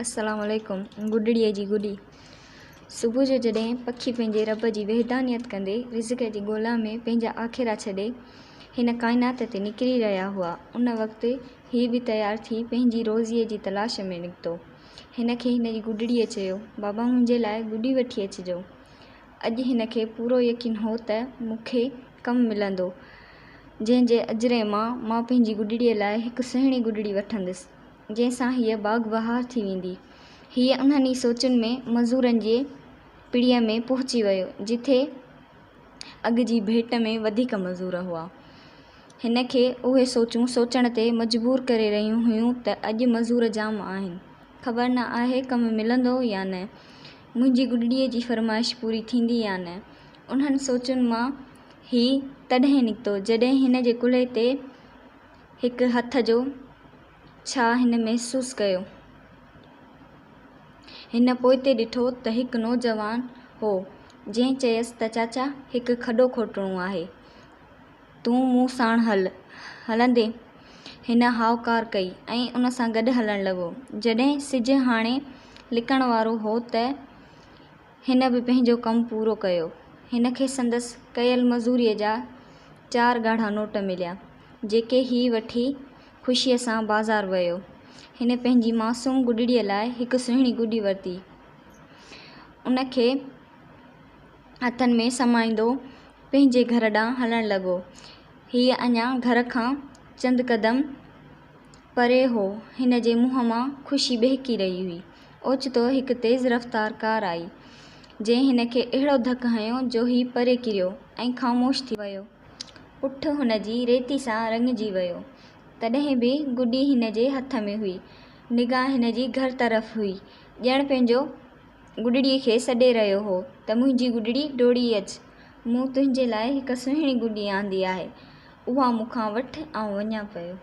السلام عليڪم گڊڙيء جي گڏي. صبح جو جڏهن پکي پنهنجي رب جي وحدانيت ڪندي رزق جي ڳولا ۾ پنهنجا آکيرا ڇڏي هن ڪائنات تي نڪري رهيا هئا ان وقت هي به تيار ٿي پنهنجي روزيء جي تلاش ۾ نڪتو. هن کي هن جي گڊڙيء چيو، بابا منهنجي لاء گڏي وٺي اچجو. اڄ هن کي پورو يقين هو ته مون کي ڪم ملندو جنهن جي اجري مان مان پنهنجي گڊڙيء لاء هڪ سهڻي گڊڙي وٺندس. جنهن سان هيء باغ بهار ٿي ويندي. هيء انهن ئي سوچن ۾ مزورن جي پڙيء ۾ پهچي ويو، جتي اڳ جي ڀيٽ ۾ وڌيڪ مزور هئا. هن کي اهي سوچون سوچڻ تي مجبور ڪري رهيون هيون ته اڄ مزور جام آهن. خبر نه آهي ڪم ملندو يا نه. منهنجي گڏڙيء جي فرمائش پوري ٿيندي يا نه. انهن سوچن مان هي تڏهن نڪتو، جڏهن هن جي ڪلهي تي هڪ هٿ جو ڇهاء هن محسوس ڪيو. هن پوئتي ڏٺو ته هڪ نوجوان هو، جنهن چيس ته چاچا هڪ کڏو کوٽڻو آهي، تون مون ساڻ هل، هلندين؟ هن هائوڪار ڪئي ۽ ان سان گڏ هلڻ لڳو. جڏهن سج هاڻي لڪڻ وارو هو ته هن به پنهنجو ڪم پورو ڪيو. هن کي سندس ڪيل مزوريء جا چار ڳاڙها نوٽ مليا، جيڪي هي وٺي خوشيء سان بازار ويو. هن پنهنجي معصوم گڏڙيء لاء هڪ سهڻي گڏي ورتي. ان کي هٿن ۾ سمائيندو پنهنجي گهر ڏانهن هلڻ لڳو. هيء اڃا گهر کان چند قدم پري هو. هن جي منهن مان خوشي ٻهڪي رهي هئي. اوچتو هڪ تيز رفتار ڪار آئي، جنهن هن کي اهڙو ڌڪ هنيو جو هي پري ڪريو ۽ خاموش ٿي ويو. پٺ هن جي ريتي سان رڱجي ويو. تڏهن به گڏي هن جي هٿ ۾ هئي. نگاهه هن جي گهر طرف هئي. ڄڻ پنهنجو گڏڙيء کي سڏي رهيو هو ته منهنجي گڏڙي ڊوڙي اچ. مون تنهنجي لاء هڪ سهڻي گڏي آندي آهي. اها مون کان وٺ، آئون وڃان پيو.